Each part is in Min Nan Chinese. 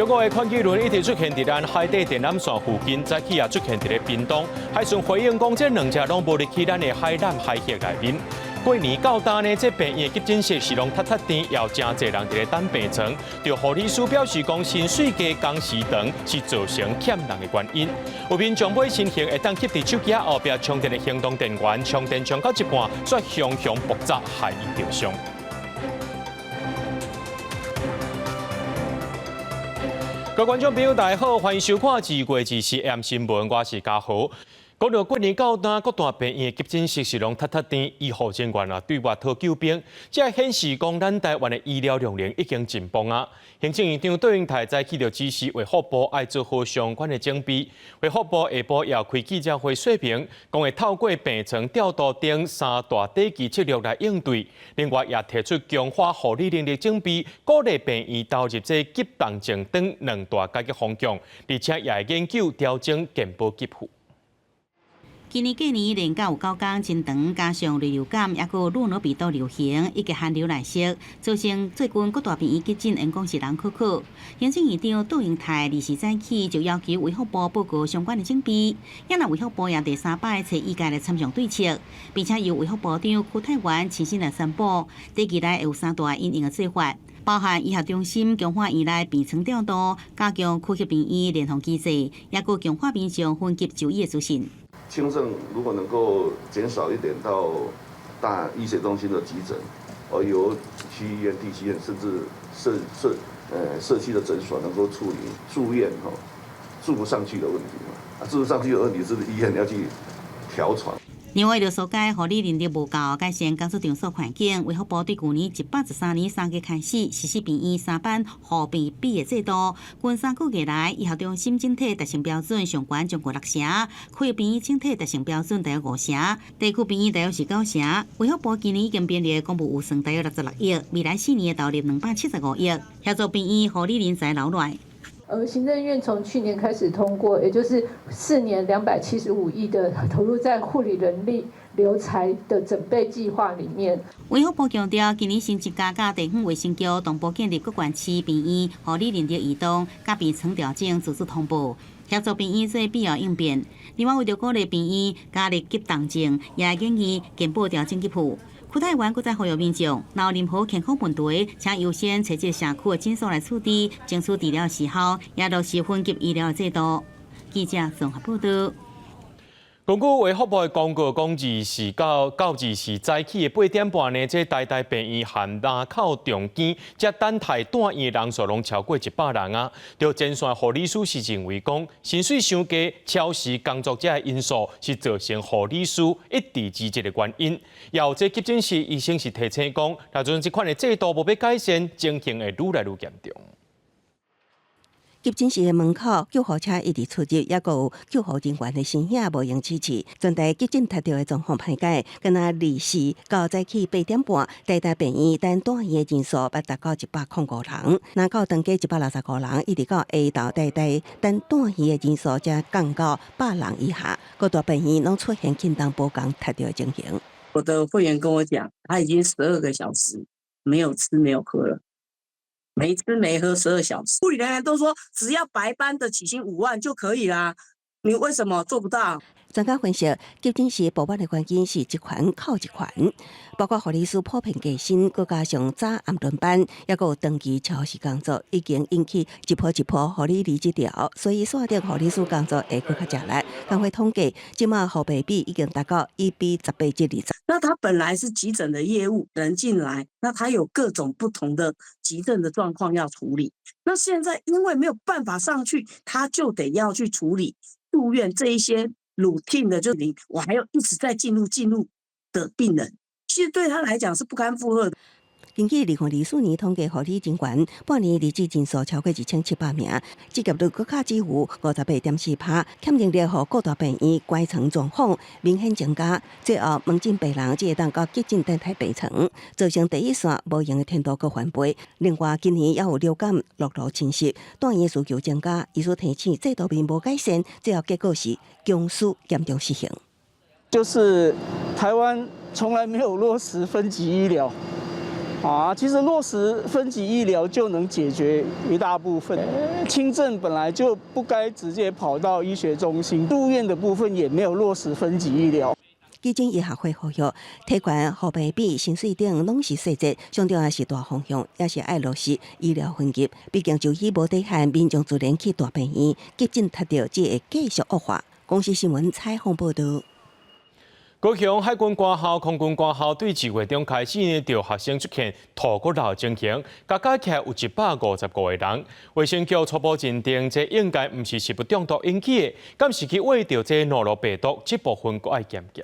中國的寬機輪一直出現佇咱海底電纜線附近，早起也出現佇咧屏東。海巡回應講，這兩隻攏無入去咱的海南海域內面。過年到今呢，這病院的急診室是攏塞塞甜，也有誠濟人佇咧等病床。就護理師表示講，薪水低、工時長是造成欠人的原因。有民眾買新型會當翕佇手機後壁充電的行動電源，充電充到一半，煞熊熊爆炸，害伊著傷。各位觀眾朋友，大家好，歡迎收看《2月24 M 新聞》，我是嘉豪。講到過年到今，各大病院的急診室是攏塞塞甜，醫護人員啊對外討救兵，這顯示講咱台灣的醫療量能已經緊繃啊。行政院長卓榮泰早起就指示衛福部愛做好相關的準備。衛福部下晡也開記者會說明，講會透過病床調度等三大短期策略來應對。另外也提出強化護理能力準備，鼓勵病院投入這急重症等兩大改革方向，而且也會研究調整健保給付。今年過年連假有九工真長，加上流感，抑閣諾如病毒流行，以及寒流來襲，造成最近各大病院急診緣講是人洘洘。行政院長卓榮泰二時早起就要求衛福部報告相關的準備，也若衛福部也第三擺揣醫界來參詳對策，並且由衛福部長邱泰源親身來宣布，短期內會有三大因應的做法。包含醫學中心強化院內病床調度，加強區域病院聯防機制，抑閣強化民眾分級就醫的資訊。輕症如果能夠減少一點到大醫學中心的急診，而由區醫院、地區醫院甚至社區的診所能夠處理住院吼住不上去的問題嘛，啊住不上去的問題是醫院要去調床。另外，為著疏解護理人力無夠，改善工作場所環境，衛福部對舊年113年3月開始實施病院三班護病比的制度。近3個月來，醫學中心整體達成標準上懸將近六成，區域病院整體達成標準大約五成，地區病院大約是九成。衛福部今年已經編列公務預算大約66億，未來4年會投入275億，協助病院護理人才留落來。行政院從去年開始通過，也就是4年275億的投入在護理人力留才的準備計劃裡面。衛福部強調，今年新增加佮地方衛生局同步建立各縣市病院護理人力移動、佮病床調整自主通報，協助病院做必要應變。另外，為著鼓勵病院加入急重症，也建議健保調整給付。邱泰源閣再呼籲民眾，若有任何健康問題，請優先揣這個社區的診所來處置，爭取治療時效，也落實分級醫療的制度。記者綜合報道。根據衛福部的公告，講二時到二時早起的8點半呢，這台大病院含林口長庚，這等待住院的人數攏超過100人啊。就前線護理師是認為講，薪水傷低、超時工作這个因素是造成護理師一直辭職的原因。也有這急診室醫生是提醒講，若陣這款的制度無欲改善，情形會愈來愈嚴重。急診室的門口，救護車一直出入，抑閣有救護人員的身影無閒止止。全台急診塞著的狀況歹改，敢若二時到早起8點半，台大病院等住院的人數捌達到105人，林口長庚165人，一直到下晝台大等住院的人數才降到100人以下。各大病院攏出現輕重無仝塞著的情形。我的會員跟我講，他已經12個小時沒有吃沒有喝了。沒吃沒喝12小時，護理人員都說只要白班的起薪5萬就可以啦，你為什麼做不到？專家分析，急診室爆滿的關鍵是一環扣一環，包括護理師普遍加薪，閣加上早暗輪班，抑閣有長期超時工作，已經引起一波一波護理離職潮，所以線頂護理師工作會閣較吃力。工會統計，這馬護病比已經達到1比18至20。那他本來是急診的業務人進來，那他有各種不同的急症的狀況要處理。那現在因為沒有辦法上去，他就得要去處理住院這一些 routine 的，就你我還要一直在進入的病人，其實對他來講是不堪負荷的。根據2024年統計，護理人員半年離職人數超過2700名，職業率閣較只有58.4%，欠人力予各大病院關床狀況明顯增加。最後，門診病人只會當到急診等待病床，造成第一線無閒的程度閣翻倍。另外，今年也有流感陸路侵襲，住院需求增加。醫師提醒，制度面無改善，最後結果是公私嚴重失衡。就是台灣從來沒有落實分級醫療。啊，其實落實分級醫療就能解決一大部分。輕症本來就不該直接跑到醫學中心，住院的部分也沒有落實分級醫療。急診醫學會呼籲，提懸予病比薪水等攏是細節，上重要是大方向，也是愛落實醫療分級。畢竟就醫無底線，民眾自然去大病院，急診塞著只會繼續惡化。公視新聞採訪報道。高雄海軍官校、空軍官校對2月中開始呢，就學生出現吐骨流情形，加加起來有155個人。衛生局初步認定，這應該毋是食物中毒引起的，敢是去餵著這諾羅病毒，這部分閣愛檢驗。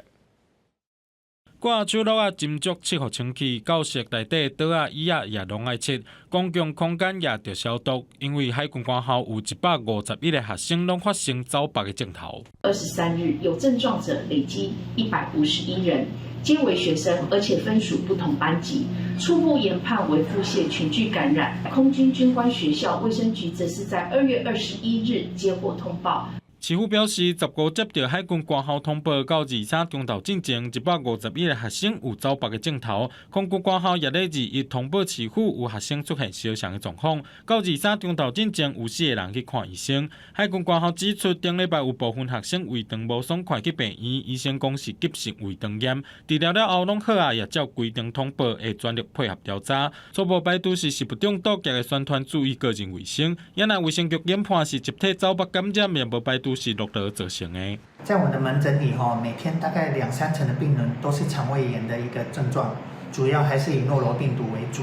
掛手橐仔斟酌拭予清氣，教室內底桌仔椅仔也攏愛拭，公共空間也著消毒。因為海軍官校有151個學生攏發生走腹的症頭。 23日有症狀者累計151人，皆為學生，而且分屬不同班級。初步研判為腹瀉群聚感染。空軍軍官學校衛生局則是在2月21日接獲通報。市府表示，15接著海軍官校通報，到23鐘頭進前，151個學生有走腹的症頭。空軍官校也咧21通報市府有學生出現相像的狀況，到23鐘頭進前有四個人去看醫生。海軍官校指出，頂禮拜有部分學生胃腸無爽快去病院，醫生講是急性胃腸炎，治療了後攏好啊，也照規定通報，會全力配合調查。初步排除是食物中毒，也會宣傳注意個人衛生。也若衛生局研判是集體走腹感染，也無排除是諾羅造成的。在我的門診裡，吼，每天大概兩三成的病人都是腸胃炎的一個症狀，主要還是以諾羅病毒為主。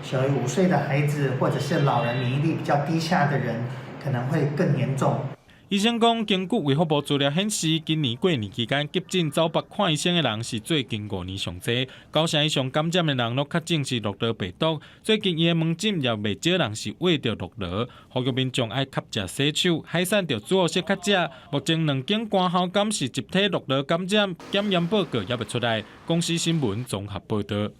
小於5歲的孩子或者是老人，免疫力比較低下的人，可能會更嚴重。醫生講，根據衛福部資料顯示，今年過年期間急診走腹看醫生的人是最近5年上濟，九成以上感染的人攏確診是諾羅病毒。最近伊的門診也袂少人是餵著諾羅，呼籲民眾愛較濟洗手，海產著煮好勢較食。目前兩間官校敢是集體諾羅感染，檢驗報告猶未出來。公視新聞綜合報導。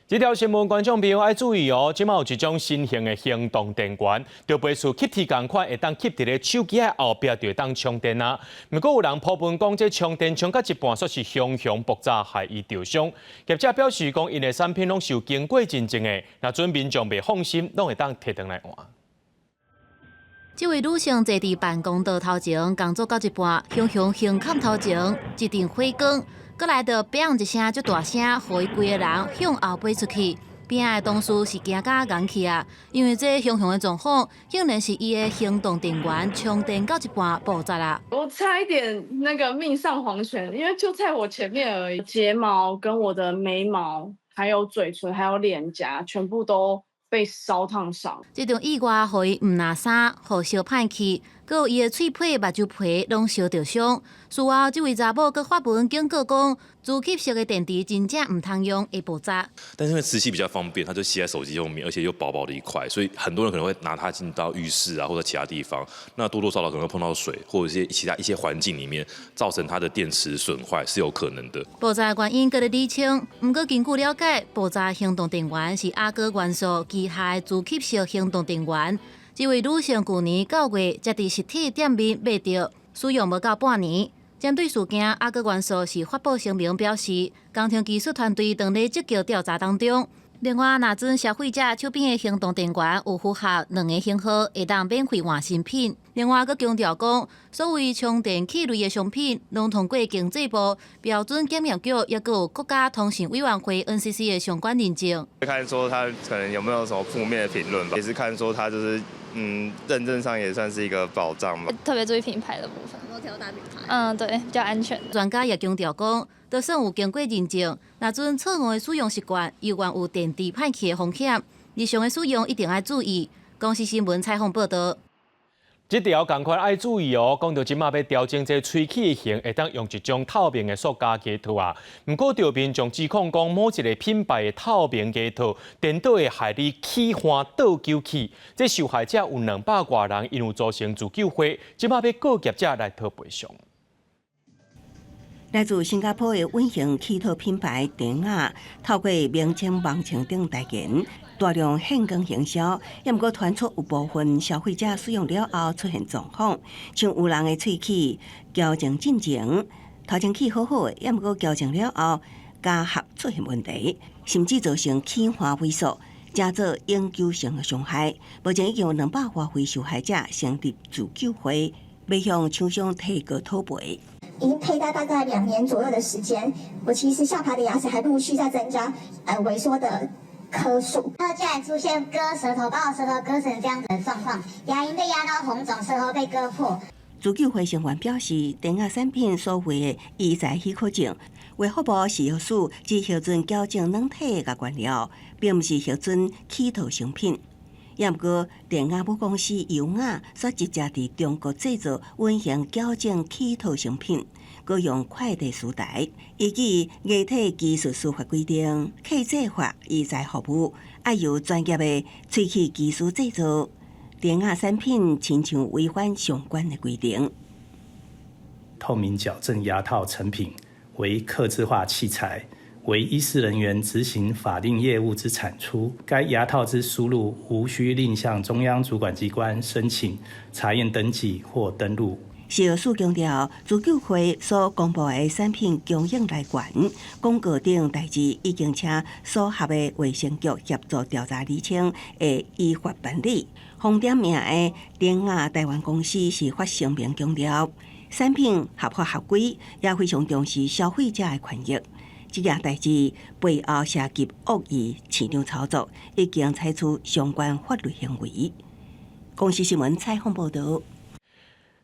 這條新聞觀眾朋友愛注意哦，這馬有一種新型的行動電源，就袂似吸鐵仝款，會當吸佇咧手機的後壁就會當充電啊。毋過有人批評講，這充電充到一半，煞是熊熊爆炸，害伊著傷。業者表示講，𪜶的產品攏是有經過認證的，若準民眾袂放心，攏會當提轉來換。這位女性坐佇辦公桌頭前，工作到一半，雄雄胸坎頭前一陣火光。閣來著砰一聲，足大聲，予伊規個人向後飛出去。邊仔的同事是驚甲戇去啊，因為這熊熊的狀況，竟然是伊的行動電源充電到一半爆炸啦。我差一點那個命喪黃泉，因為就在我前面而已。睫毛跟我的眉毛，還有嘴唇，還有臉頰，全部都被燒燙傷。這場意外予伊毋若衫，予燒歹去，閣有伊的喙皮、目睭皮攏燒著傷。事後，這位查某閣發文警告講，磁吸式的電池真正毋通用，會爆炸。但是因為磁吸比較方便，它就吸在手機後面，而且又薄薄的一塊，所以很多人可能會拿它進到浴室啊或者其他地方，那多多少少可能會碰到水或者一些其他一些環境裡面，造成它的電池損壞是有可能的。爆炸原因閣咧釐清，毋過根據了解，爆炸行動電源是阿哥元素旗下的磁吸式行動電源。這位女性舊年9月才佇實體店面買著，使用無夠半年。針對事件，阿哥元素是發布聲明表示，工程技術團隊正咧積極調查當中。另外，若準消費者手邊的行動電源有符合兩个型號，會當免費換新品。另外，閣強調講，所有充電器類的商品，攏通過經濟部標準檢驗局，抑閣有國家通信委員會 NCC 的相關認證。看說他可能有沒有什麼負面的評論吧，也是看說他就是認證上也算是一個保障吧。特別注意品牌的部分，都挑大品牌。嗯，對，比較安全。專家也強調講，就算有經過認證，若準錯誤的使用習慣，猶原有電池歹去的風險。日常的使用一定愛注意。公視新聞採訪報導。這條仝款愛注意哦，講著這馬欲調整這喙齒的型，會當用一種透明的塑膠牙套啊。毋過，著民眾指控講，某一個品牌的透明牙套，顛倒會害你齒番倒糾去。這受害者有200外人，𪜶有組成自救會，這馬欲告業者來討賠償。來自新加坡的隱形齒套品牌典雅，透過明星網站頂代言，大量現金行銷，也毋過傳出有部分消費者使用了後出現狀況，像有人的喙齒矯正進前，頭前齒好好的，也毋過矯正了後，咬合出現問題，甚至造成齒環萎縮，成做永久性的傷害。目前已經有200外位受害者成立自救會，欲向廠商提告討賠。已經佩戴大概2年左右的時間，我其實下排的牙齒還陸續在增加，萎縮的顆數。它竟然出現割舌頭，把我舌頭割成這樣子的狀況，牙齦被壓到紅腫，舌頭被割破。自救會成員表示，電壓產品所謂的醫材許可證，衛福部食藥署只核准矯正軟體佮原料，並毋是核准齒套成品。也毋過，電壓母公司優雅煞直接佇中國製造隱形矯正齒套成品，閣用快遞輸台。依據牙體技術師法規定，客製化醫材服務愛由專業的喙齒技師製造。電壓產品親像違反相關的規定。透明矯正牙套成品為客製化器材，為醫事人員執行法定業務之產出。該牙套之輸入無需另向中央主管機關申請查驗登記或登錄。食藥署強調，自救會所公布的產品供應來源、廣告等代誌，已經請所轄的衛生局協助調查釐清，會依法辦理。紅點名的電壓台灣公司是發聲明強調，產品合法合規，也非常重視消費者的權益。這件代誌背後涉及惡意市場操作，已經採取相關法律行為。公視新聞採訪報導。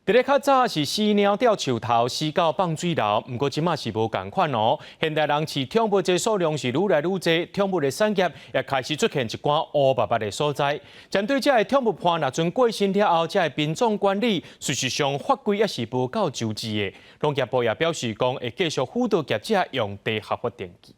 佇咧較早是死貓吊樹頭，死狗放水流，毋過這馬是無仝款哦。現代人飼寵物這數量是愈來愈濟，寵物的產業也開始出現一寡烏白白的所在。針對這个寵物伴若陣過身了後，這个殯葬管理，事實上法規也是無夠周至的。農業部也表示講，會繼續輔導業者用地合法登記。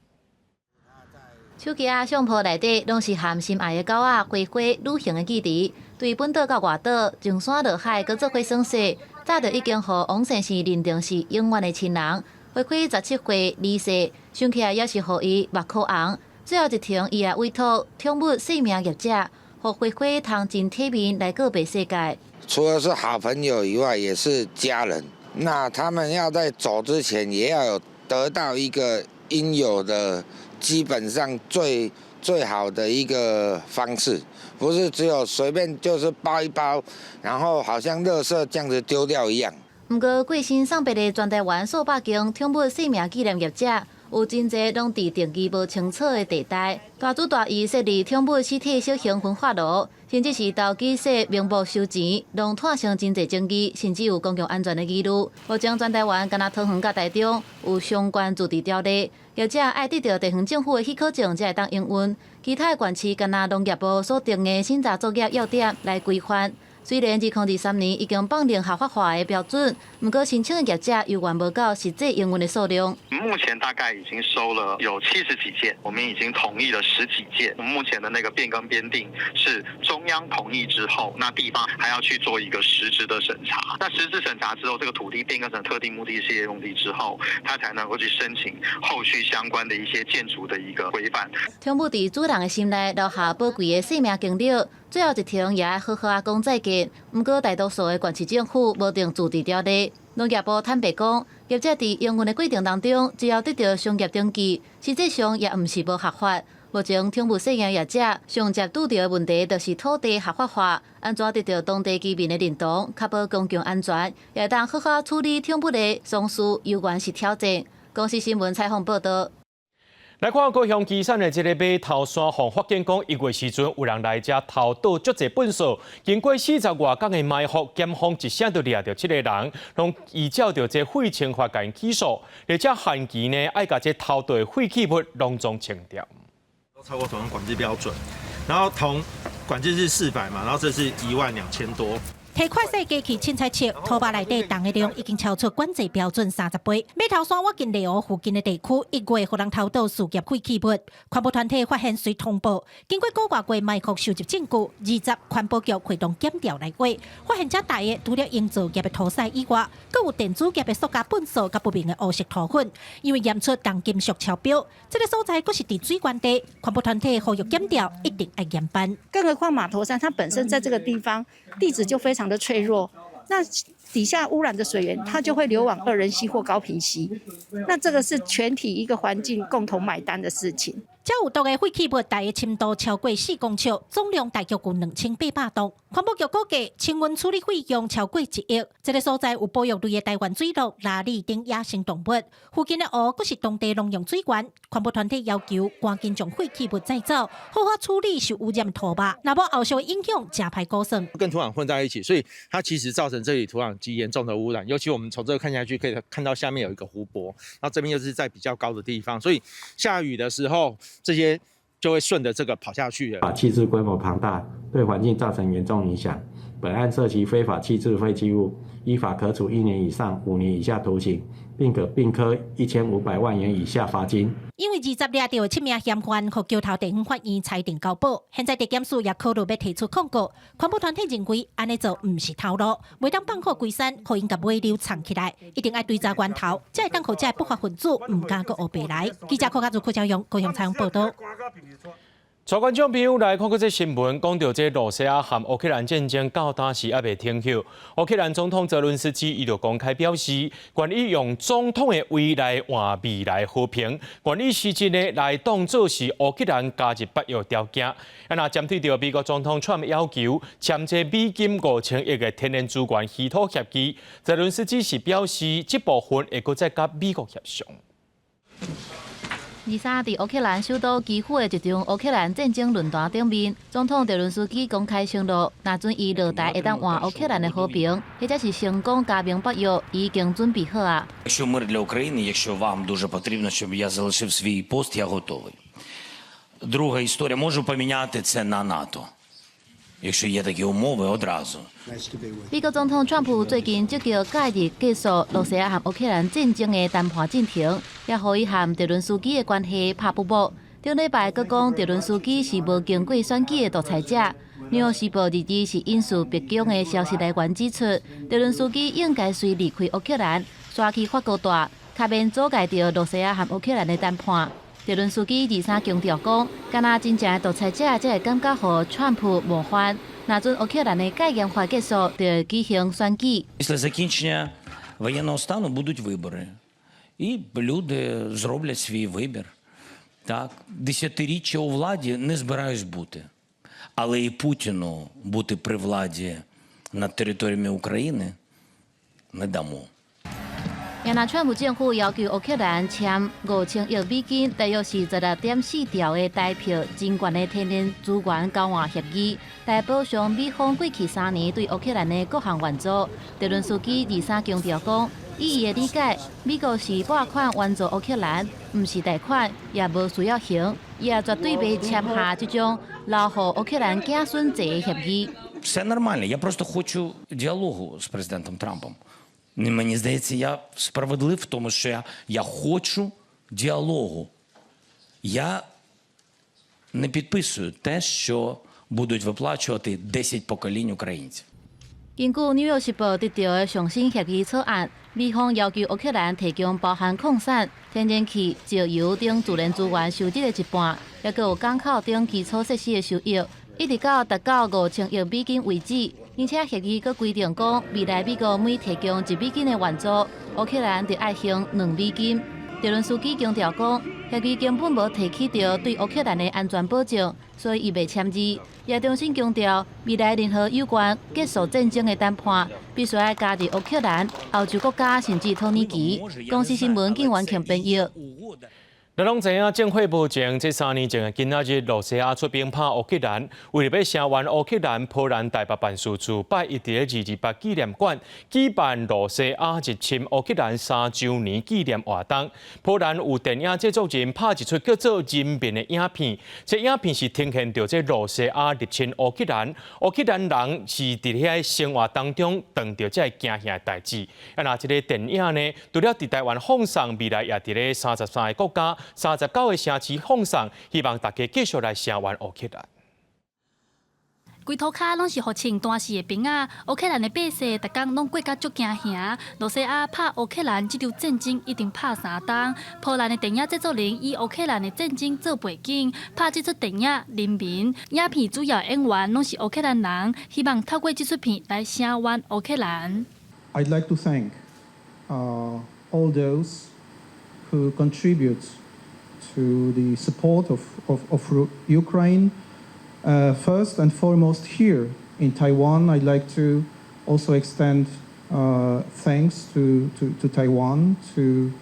手機仔相簿內底攏是和心愛的狗仔花花旅行的記憶。對本島到外島，上山落海，閣做伙耍耍，早就已經予王先生認定是永遠的親人。花花17歲離世，想起來也是予伊目眶紅。最後一程，伊也委託寵物姓名業者，予花花通真體面來告別世界。除了是好朋友以外，也是家人。那他們要在走之前，也要有得到一個應有的，基本上最最好的一個方式，不是只有隨便就是包一包，然後好像垃圾這樣子丟掉一樣。毋過過身送別的全台灣數百間寵物姓名紀念業者，有真濟攏佇定義無清楚的地帶，大主大意設立寵物屍體小型焚化爐，甚至是投機設名簿收錢，攏拖成真濟爭議，甚至有公共安全的疑慮。目前全台灣干焦桃園佮台中有相關自治條例，業者愛得著地方政府的許可證才會當營運。其他的縣市干焦農業部所定的審查作業要點來規範。雖然2023年已經放令合法化的標準，毋過申請的業者猶原無夠實際營運的數量。目前大概已經收了有70幾件，我們已經同意了十幾件。目前的那個變更編定是中央同意之後，那地方還要去做一個實質的審查。那實質審查之後，這個土地變更成特定目的事業用地之後，他才能夠去申請後續相關的一些建築的一個規範。寵物佇主人的心內留下寶貴的生命經歷，最後一程也愛好好仔講再見。毋過大多數的縣市政府無定自治條例，農業部坦白講，業者佇營運的過程當中，只要得著商業登記，實際上也毋是無合法。目前寵物飼養業者上捷拄著的問題，就是土地合法化，按怎得著當地居民的認同，確保公共安全，也會當好好處理寵物的喪事，猶原是挑戰。公視新聞採訪報導。來看高雄旗山的這個馬頭山，予發現講1月時陣有人來遮偷倒足濟糞埽，經過40外工的埋伏，檢方一聲就掠著七个人，攏依照著這廢清法共𪜶起訴，而且限期呢愛共這偷倒的廢棄物攏總清掉。超過銅管制標準，然後銅管制是400嘛，然後這是1萬2千多。提快篩機器凊彩測，土肉內底銅的量已經超出管制標準30倍。馬頭山倚近內湖附近的地區，1月予人偷倒事業廢棄物，環保團體發現隨通報，經過個外月埋伏收集證據，20環保局開動檢調來挖，發現遮大的除了營造業的塗屎以外，閣有電子業的塑膠糞埽佮不明的烏色塗粉，因為驗出重金屬超標，這个所在閣是佇水源地，環保團體呼籲檢調一定愛嚴辦。更何況馬頭山它本身在這個地方地質就非常的脆弱，那底下污染的水源，它就會流往二仁溪或高屏溪。那這個是全體一個環境共同買單的事情。這有毒的廢棄物，大的深度超過4公尺，總量大約有2800噸。環保局估計，清運處理費用超過1億。這个所在有保育類的台灣水鹿、鯪鯉等野生動物，附近的湖閣是當地農用水源。環保團體要求趕緊將廢棄物載走，好好處理受污染土肉，若無後續影響誠歹估算。跟土壤混在一起，所以它其實造成這裡土壤極嚴重的污染。尤其我們從這個看下去，可以看到下面有一個湖泊，然後這邊又是在比較高的地方，所以下雨的時候，這些就會順着這個跑下去了。棄置規模龐大，對環境造成嚴重影響。本案涉及非法棄置廢棄物，依法可處1年以上5年以下徒刑，並可併科1500萬元以下罰金。因為20掠著七名嫌犯，予橋頭地方法院裁定交保，現在地檢署也考慮欲提出抗告。環保團體認為，按呢做毋是頭路，袂當放虎歸山，予𪜶共尾溜藏起來，一定愛追查源頭，才會當予這不法分子毋敢閣烏白來。記者柯家祖、柯昭勇高雄採訪報導。帶觀眾朋友來看閣這新聞，講著這羅西亞和烏克蘭戰爭到今時猶未停歇。烏克蘭總統澤倫斯基伊就公開表示，願意用總統的位來換未來和平，願意實質的來當做是烏克蘭加入北約條件。啊，若針對著美國總統川普要求簽這美金5000億的天然資源稀土協議，澤倫斯基是表示，這部分會閣再佮美國協商。23佇烏克蘭首都基輔的一場烏克蘭戰爭論壇頂面，總統澤倫斯基公開承諾，若準伊落台會當換烏克蘭的和平，或者是成功加盟北約，伊已經準備好啊。 Якщо мир для України, якщо вам дуже потрібно, щоб я залишив свій пост, я готовий. Друга історія, можу поміняти це на НАТО. Якщо є такі умови, одразу. 美國總統川普最近積極介入結束羅西亞和烏克蘭戰爭的談判進程，也予伊和澤倫斯基的關係拍不薄。頂禮拜閣講澤倫斯基是無經過選舉的獨裁者。紐約時報22是引述白宮的消息來源指出，澤倫斯基應該隨離開烏克蘭，徙去法國蹛，較免阻礙著羅西亞和烏克蘭的談判。澤倫斯基23強調講，敢若真正的獨裁者才會感覺予川普冒犯。若準烏克蘭的戒嚴法結束，就會舉行選舉。 Після закінчення воєнного стану будуть вибори. І люди зроблять свій вибір. Так, десятиріччя у владі не збираюсь бути. Але і Путіну бути при владі над територіями України не дамо. 也若川普政府要求烏克蘭簽5000億美金，大約是16.4兆的台幣，真懸的天然資源交換協議，來補償美方過去3年對烏克蘭的各項援助。澤倫斯基23強調講，以伊的理解，美國是撥款援助烏克蘭，毋是貸款，也無需要還，伊也絕對袂簽下這種留予烏克蘭子孫坐的協議。 Все нормально. Я просто хочу діалогу з президентом Трампом. Мені здається, я справедлив в тому, що я хочу діалогу. Я не підписую те, що будуть виплачувати 10 поколінь українців. 根據《紐約時報》得著的上新協議草案，美方要求烏克蘭提供包含礦產、天然氣、石油等自然資源收入的一半，抑閣有港口等基礎設施的收益，一直到達到5000億美金為止。而且協議閣規定講，未來美國每提供1美金的援助，烏克蘭就愛還2美金。澤倫斯基強調講，協議根本無提起著對烏克蘭的安全保證，所以伊袂簽字。也重新強調，未來任何有關結束戰爭的談判，必須愛加入烏克蘭、歐洲國家甚至土耳其。公視新聞警員強編譯。咱攏知影，戰火無情，這3年前的今仔日，羅西亞出兵拍烏克蘭，為著欲聲援烏克蘭，波蘭台北辦事處拜一佇咧228紀念館舉辦羅西亞入侵烏克蘭3週年紀念活動。波蘭有電影製作人拍一齣叫做《人民》的影片，這影片是呈現著這羅西亞入侵烏克蘭，烏克蘭人是佇遐生活當中碰著這个驚嚇的代誌。啊，若這个電影呢，除了佇台灣放送，未來也佇咧33個國家、39個城市放送，希望大家繼續來聲援烏克蘭。規塗跤攏是予穿單絲的兵仔。烏克蘭的百姓，逐工攏過甲足驚嚇。羅西亞拍烏克蘭這場戰爭已經拍3冬。波蘭的電影製作人以烏克蘭的戰爭做背景，拍這齣電影《人民》。影片主要演員攏是烏克蘭人，希望透過這齣片來聲援烏克蘭。 I'd like to thank all those who contribute to the support of Ukraine. First and foremost here in Taiwan, I'd like to also extend thanks to Taiwan, to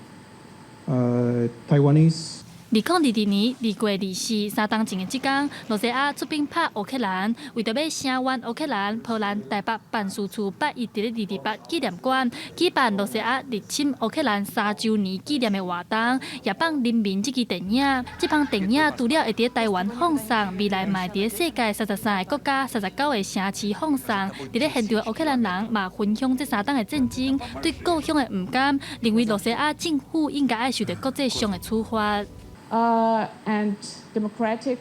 Taiwanese. 2022年2月24，3冬前的這工，羅西亞出兵拍烏克蘭，為著欲聲援烏克蘭，波蘭台北辦事處八一佇咧228紀念館舉辦羅西亞入侵烏克蘭3週年紀念的活動，也放《人民》這支電影。這放電影除了會佇台灣放送，未來嘛會佇世界33個國家、39個城市放送。佇咧現場的烏克蘭人嘛分享這3冬的戰爭，對故鄉的毋甘，認為羅西亞政府應該愛受著國際上的處罰。 And democratic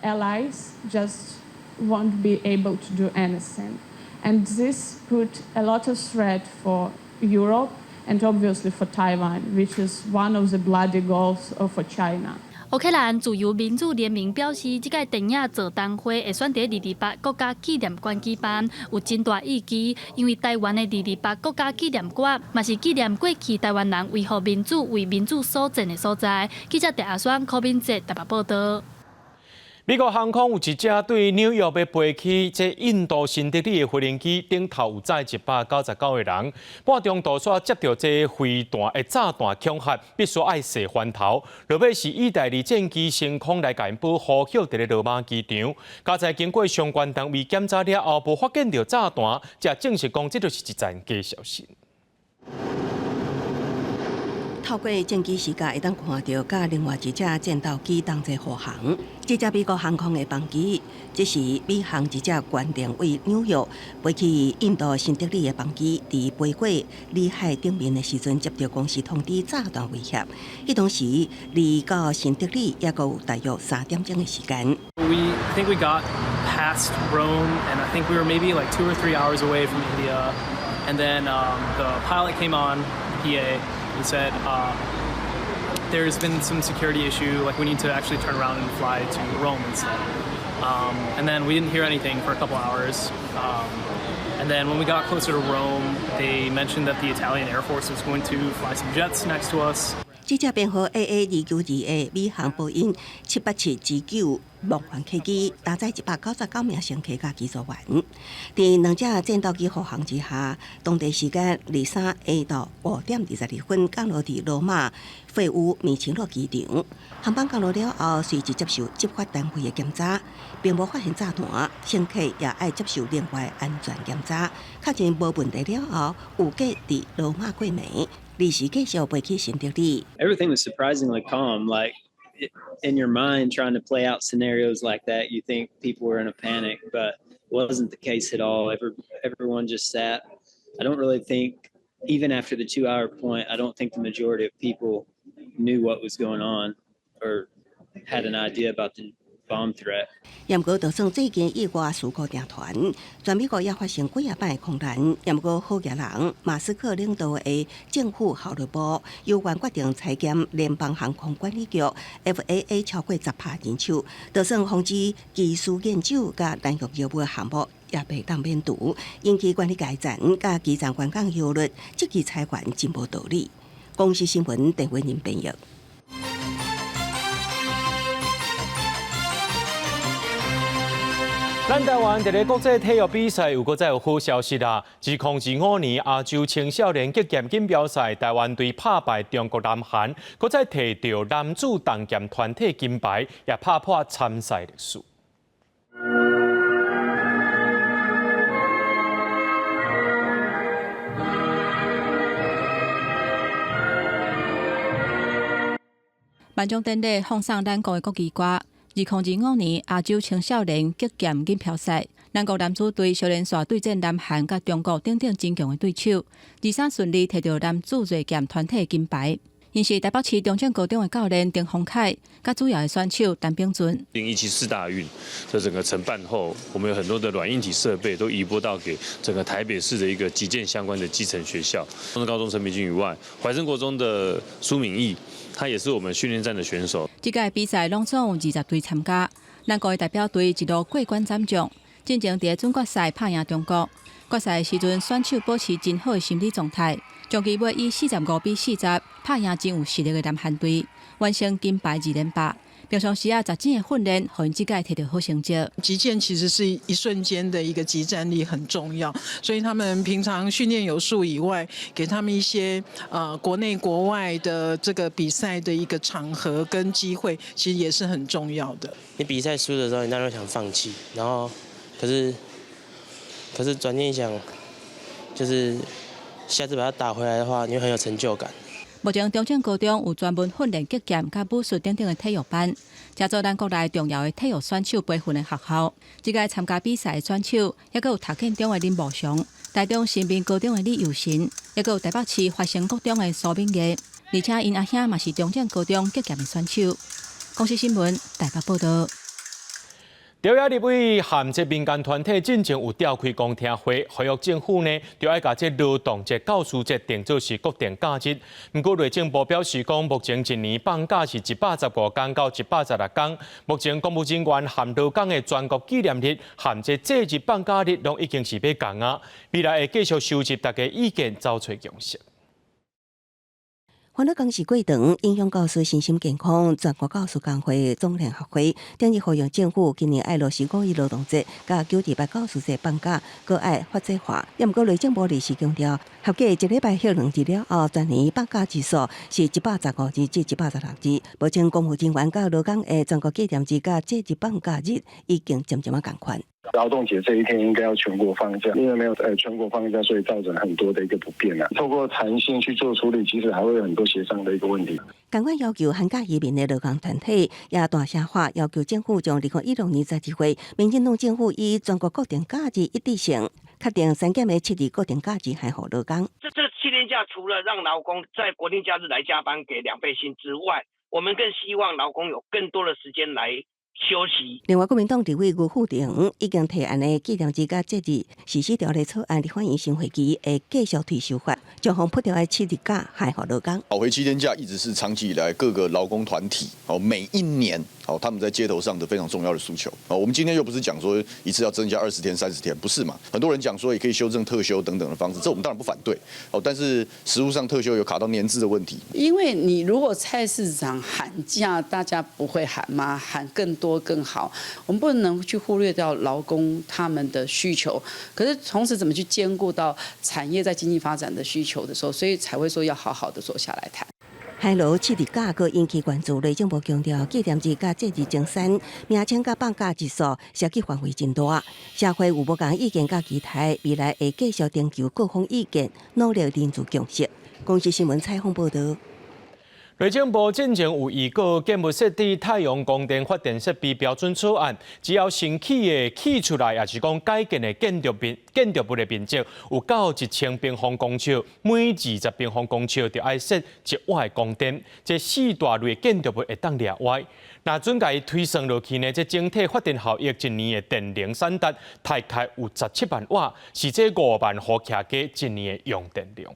allies just won't be able to do anything. And this put a lot of threat for Europe and obviously for Taiwan, which is one of the bloody goals for China. 烏克蘭自由民主聯盟表示，這屆電影座談會會選佇228國家紀念館舉辦，有真大意義，因為台灣的228國家紀念館嘛是紀念過去台灣人維護民主、為民主所戰的所在。記者鄭阿雙、柯敏哲台北報導。美國航空有一隻對紐約欲飛去這印度新德里的飛行機，頂頭有載199個人，半中途煞接著這飛彈的炸彈恐嚇，必須愛踅翻頭。落尾是意大利戰機升空來共𪜶保護，歇佇咧羅馬機場。佳哉經過相關單位檢查了後，無發現著炸彈，才證實講這就是一層假消息。透過戰機視角會當看著，佮另外一隻戰鬥機同齊護航。這隻美國航空的班機，這是美航一隻原定對紐約飛去印度新德里的班機，佇飛過裡海頂面的時陣，接著公司通知炸彈威脅。彼當時離到新德里猶閣有大約3點鐘的時間。 We think we got past Rome, and I think we were maybe like 2 or 3 hours away from India. And then the pilot came on, PA. He said, "There's been some security issue, like we need to actually turn around and fly to Rome instead." And then we didn't hear anything for a couple hours. And then when we got closer to Rome, they mentioned that the Italian Air Force was going to fly some jets next to us. 這隻編號 AA 292的美航波音787-9夢幻客機，搭載199名乘客佮機組員，佇兩隻戰鬥機護航之下，當地時間23下晝5點22分降落佇羅馬費烏米奇諾機場。航班降落了後，隨即接受執法單位的檢查，並無發現炸彈，乘客也愛接受另外安全檢查，確認無問題了後，預計佇羅馬過暝。臨時繼續飛去新德里。 Everything was surprisingly calm. Like in your mind, trying to play out scenarios like that, you think people were in a panic, but it wasn't the case at all. Everyone just sat. I don't really think, even after the 2-hour point, I don't think the majority of people knew what was going on or had an idea about the bomb threat. 毋過，就算最近意外事故定傳，全美國也發生幾仔擺空難。毋過好額人，馬斯克領導的政府效率部猶原決定裁減聯邦航空管理局 FAA 超過10%人手，就算防止機師煙酒佮濫用藥物的項目也袂當免除，引起管理階層佮基層員工憂慮，這支裁員真無道理。公視新聞鄧偉寧編譯。咱台灣佇咧國際體育比賽又閣再有好消息啦！2025年亞洲青少年擊劍錦標賽，台灣隊拍敗中國南韓，閣再提著男子重劍團體金牌，也拍破參賽歷史。頒獎典禮放送咱國的國旗歌。2025年亞洲青少年擊劍錦標賽，咱國男子隊小連續對戰南韓佮中國等等真強的對手，23順利提著男子芮劍團體金牌。𪜶是台北市中正高中的教練丁宏凱，佮主要的選手陳炳俊。 2017世大運的整個承辦後，我們有很多的軟硬體設備都移撥到給整個台北市的一個擊劍相關的基層學校。中正高中陳炳俊以外，懷生國中的蘇敏義，他也是我們訓練站的選手。這屆比賽攏總有20隊參加，咱國的代表隊一路過關斬將，進前佇準決賽拍贏中國。決賽時陣，選手保持真好的心理狀態，終其尾以45比40拍贏真有實力的南韓隊，完成金牌二連霸。平常時啊，實戰的訓練，予𪜶這屆摕著好成績。擊劍其實是一瞬間的一個即戰力很重要，所以他們平常訓練有素以外，給他們一些國內國外的這個比賽的一個場合跟機會，其實也是很重要的。你比賽輸的時候，你當然會想放棄，然後可是轉念一想，就是下次把它打回來的話，你會很有成就感。目前中正高中有專門訓練擊劍佮武術等等的體育班，成做咱國內重要的體育選手培訓的學校。這屆參加比賽的選手，猶閣有讀建中的林慕雄，台中新民高中的李佑神，猶閣有台北市發生國中的蘇敏月，而且𪜶阿兄嘛是中正高中擊劍的選手。公視新聞台北報道。朝野立委和這民間團體進前有召開公聽會，呼籲政府呢，著愛共這勞動節、教師節定做是國定假日。毋過內政部表示講，目前一年放假是115天到116天。目前公務人員和勞工的全國紀念日和這節日放假日，攏已經是欲仝啊。未來會繼續收集大家意見，走揣共識。煩惱工時過長，影響教師身心健康。全國教師工會總聯合會頂日呼籲政府今年愛落實五一勞動節、佮九二八教師節放假，閣愛法制化。也毋過內政部臨時強調，合計一禮拜休2日了後，全年放假日數是115日至116日。目前公務人員佮勞工的全國紀念日佮節日放假日已經漸漸仔仝款。勞動節這一天應該要全國放假，因為沒有全國放假，所以造成很多的一個不便啊。透過彈性去做處理，其實還會有很多協商的一個問題。仝款要求寒假移民的勞工團體也大聲喊，要求政府將2016年12月，民進黨政府以全國國定假日一致性確定刪減的7日國定假日還予勞工。這7天假除了讓勞工在國定假日來加班給2倍薪之外，我們更希望勞工有更多的時間來休息。另外，國民黨立委吳富城已經提案的紀念日佮節日實施條例草案，立法院審會期會繼續推修法，將予剝掉的七日假還予勞工。討回七天假一直是長期以來各個勞工團體哦，每一年哦他們在街頭上的非常重要的訴求。哦，我們今天又不是講說一次要增加20天、30天，不是嘛？很多人講說也可以修正特休等等的方式，這我們當然不反對。哦，但是實務上特休有卡到年資的問題。因為你如果菜市場喊價，大家不會喊嗎？喊更多更好。我們不能去忽略掉勞工他們的需求，可是同時怎麼去兼顧到產業在經濟發展的需求的時候，所以才會說要好好的坐下來談。海螺7日假閣引起關注，內政部強調，紀念日佮節日增刪，名稱佮放假日數涉及範圍真大，社會有無仝意見佮期待，未來會繼續徵求各方意見，努力凝聚共識。公視新聞採訪報導。內政部進前有預告，建物設置太陽光電發電設備標準草案，只要新起的起出來，抑是講改建的建築物的面積有到1000平方公尺，每20平方公尺就愛設1瓦的光電，這四大類建築物會當例外。若準共伊推算落去呢，這整體發電效益一年的電能產值大概有17萬瓦，是這5萬戶徛家一年的用電量。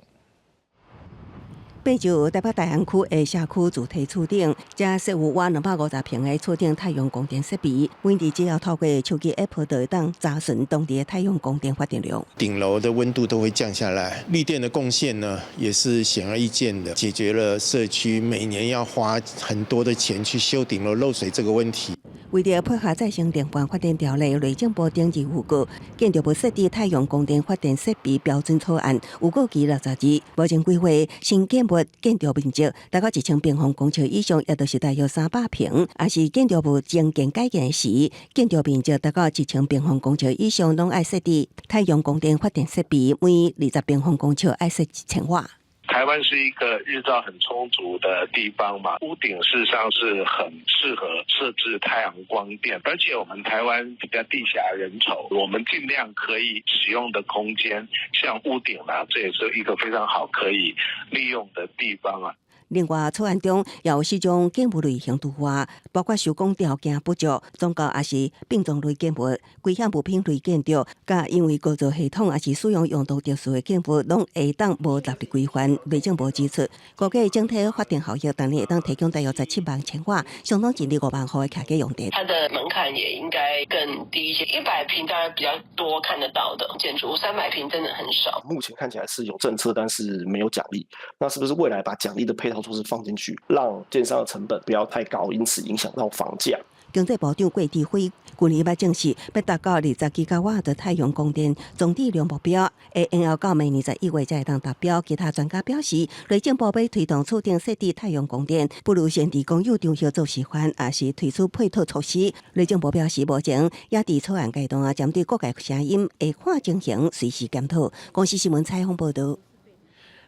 八就台北大安區的社區主體厝頂，遮設有倚250坪的厝頂太陽光電設備，每日只要透過手機 App 就會當查詢當地的太陽光電發電量。頂樓的溫度都會降下來，綠電的貢獻呢，也是顯而易見的，解決了社區每年要花很多的錢去修頂樓漏水這個問題。為著配合再生能源發展條例，內政部頂日預告，建築物設置太陽光電發電設備標準草案，預告期60日。目前規劃新建物建築面積大概1000平方公尺以上，也就是大約300坪；抑是建築物增建改建時，建築面積達到1000平方公尺以上，攏愛設置太陽光電發電設備，每20平方公尺愛設1000瓦。台灣是一個日照很充足的地方嘛，屋頂事實上是很適合設置太陽光電，而且我們台灣比較地狹人稠，我們盡量可以使用的空間，像屋頂啊，這也是一個非常好可以利用的地方啊。另外，草案中也有四種建物類型除外，包括施工條件不足、宗教抑是殯葬類建物、危險物品類建築，佮因為構造系統抑是使用用途特殊的建物，攏會當無納入規範。內政部指出，估計整體發電效益，逐年會當提供大約17萬千瓦，相當於5萬戶的徛家用電。它的門檻也應該更低一些，100坪當然比較多看得到的建築物，300坪真的很少。目前看起來是有政策，但是沒有獎勵。那是不是未來把獎勵的配套措施放進去，讓建商的成本不要太高，因此影響到房價？經濟部長郭智輝去年捌證實，欲達到20吉瓦的太陽光電總體量目標，會延後到明年11月才會當達標。其他專家表示，內政部欲推動厝頂設置太陽光電，不如先佇公有場合做示範，抑是推出配套措施。內政部表示，目前也佇草案階段啊，針對各界聲音會看情形隨時檢討。公視新聞採訪報導。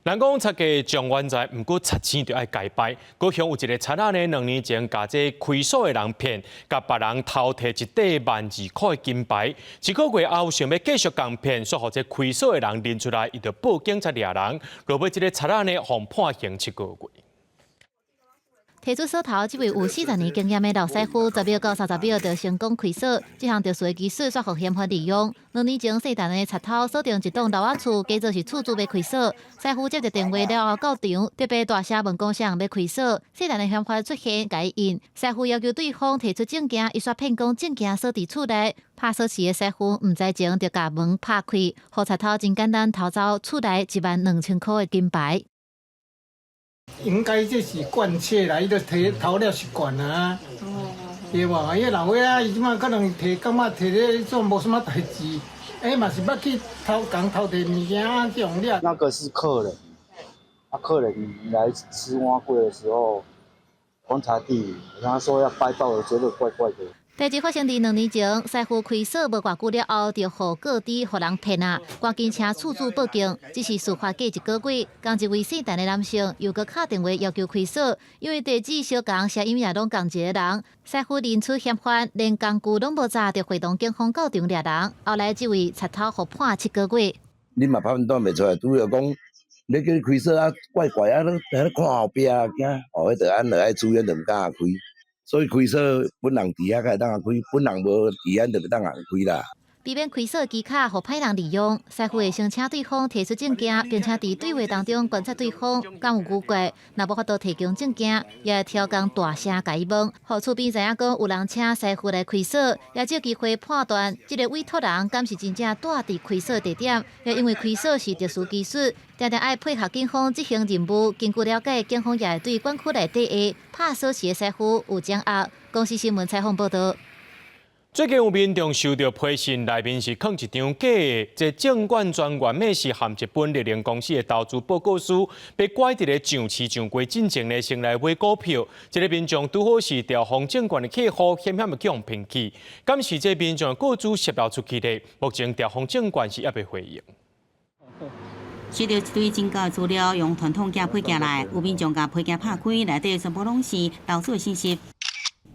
人講賊家狀元在，毋過賊星就愛共拜。高雄有一个賊仔呢，2年前共這開鎖的人騙，共別人偷提一塊12,000塊的金牌。一個月後想欲繼續共騙，煞予這開鎖的人認出來，伊就報警察掠人。落尾這个賊仔呢，予判刑7個月。提出鎖頭，這位有40年經驗的老師傅，10秒到30秒就成功開鎖。這項特殊的技術煞予嫌犯利用。2年前，姓陳的賊偷鎖定一棟樓仔厝，假做是厝主欲開鎖。師傅接著電話了後到場，特別大聲問講啥人欲開鎖。姓陳的嫌犯出現，共伊應。師傅要求對方提出證件，伊煞騙講證件鎖佇厝內。拍鎖匙的師傅毋知情，就共門拍開，予賊偷真簡單偷走厝內12,000塊的金牌。應該這是慣竊啦，伊都提偷了習慣啊，對無？伊老歲仔，伊這馬可能提感覺提咧做無啥物代誌，欸嘛是捌去偷共偷提物件啊，這種了。那個是客人，啊，客人來吃碗粿的時候，觀察地，他說要掰到，我覺得怪怪的。代誌發生佇2年前，師傅開鎖無偌久了後，就予告知予人騙啊，趕緊請厝主報警。只是事發過一個月，仝一位姓陳的男性又閣敲電話要求開鎖，因為地址相仝，聲音也攏仝一个人。師傅認出嫌犯，連工具攏無紮，就會同警方到場掠人。後來這位賊偷予判7個月。你嘛判斷袂出來，拄著講你叫你開鎖啊，怪怪啊，你佇咧看後壁啊，驚哦，彼就按落愛注意，就毋敢開。所以開鎖本人佇遐才會當開，本人無佇遐就袂當開啦。避免開鎖技巧予歹人利用，師傅會先請對方提出證件，並且佇對話當中觀察對方敢有古怪，若無法度提供證件，也會刁工大聲共伊問，予厝邊知影講有人請師傅來開鎖，也藉機會判斷這个委託人敢是真正蹛佇開鎖地點。也因為開鎖是特殊技術，定定愛配合警方執行任務。根據了解，警方也會對管區內底的拍鎖匙的師傅有掌握。公視新聞採訪報導。最近有民眾收到批信，內面是囥一張假的，這證券專員密匙含一本麗能公司的投資報告書，被拐佇咧上市上櫃進前呢，先來買股票。這个民眾拄好是兆豐證券的客戶，險險欲予騙去。敢是這民眾的個資洩露出去的？目前兆豐證券是猶未回應。收著一堆真假的資料，用傳統寄批寄來，有民眾共批件拍開，內底全部攏是投資的信息。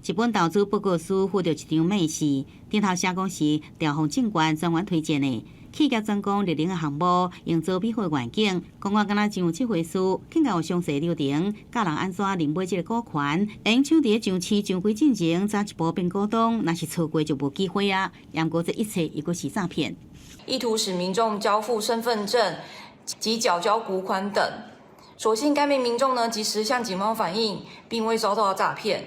一本投資報告書附著一張密匙，頂頭寫講是兆豐證券專員推薦的，企業專攻麗能的項目，營造美好的願景，講話敢若真有這回事，更加有詳細流程，教人按怎認買這个股權，會用搶佇咧上市上櫃進前，早一步變股東，若是錯過就無機會啊！毋過這一切猶閣是詐騙，意圖使民眾交付身份證及繳交股款等。所幸該名民眾呢，及時向警方反映，並未遭到詐騙。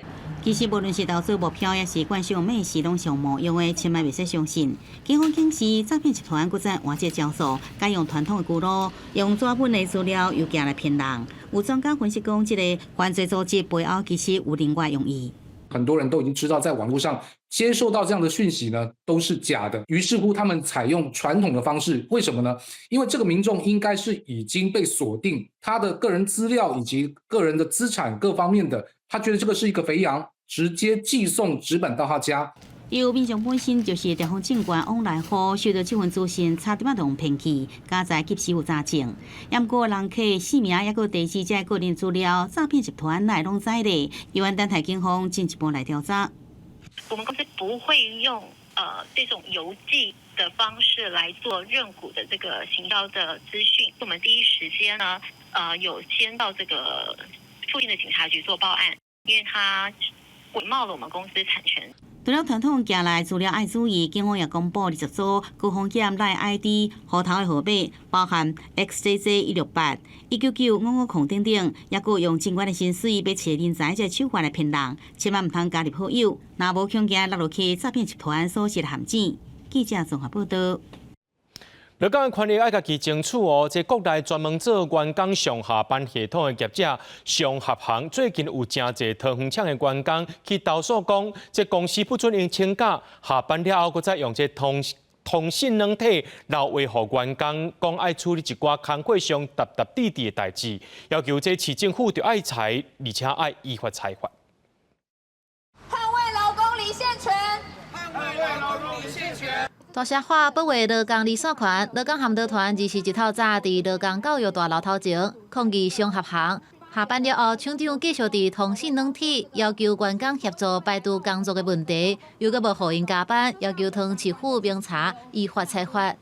其實無論是投資目標，抑是觀賞密匙，攏是冒用的，千萬袂使相信。警方警示，詐騙集團閣再換這招數，改用傳統的舊路，用紙本的資料郵寄來騙人。有專家分析講，這个犯罪組織背後其實有另外用意。很多人都已經知道，在網絡上接受到這樣的訊息呢，都是假的。於是乎，他們採用傳統的方式，為什麼呢？因為這個民眾應該是已經被鎖定他的個人資料以及個人的資產各方面的，他覺得這個是一個肥羊，直接寄送紙本到他家。有民眾本身就是兆豐證券往來戶，收到這份資訊，差點仔就予騙去，佳哉及時有查證。毋過人客姓名抑閣地址這个人資料，詐騙集團哪會攏知咧？猶原等待警方進一步來調查。我們公司不會用這種郵寄的方式來做認股的這個行銷的資訊。我們第一時間呢，有先到這個附附近的警察局做報案，因為他偽冒了我們公司產權。除了傳統寄來資料愛注意，警方也公布20組高風險 LINE ID 戶頭的號碼，包含 XJJ 168、19955等等，抑閣用警官的薪水欲揣人才這手法來騙人，千萬毋通加入好友，若無恐驚落入去詐騙集團所設的陷阱。記者綜合報道。勞工權益愛家己爭取哦！這國內專門做員工上下班系統的業者商合行，最近有誠濟桃園廠的員工去投訴講，這公司不准𪜶請假，下班了後，閣再用這通訊軟體留話予員工，講愛處理一寡工課上沓沓滴滴的代誌，要求這市政府著愛裁，而且愛依法裁罰。捍衛勞工離線權，捍衛勞工離線權。大聲喊保衛勞工離線權，勞工涵導團21透早佇勞工教育大樓頭前抗議商合行。下班了後，廠長繼續佇通訊軟體要求員工協助排除工作的問題，又閣無予𪜶加班，要求桃園市府明查依法裁罰。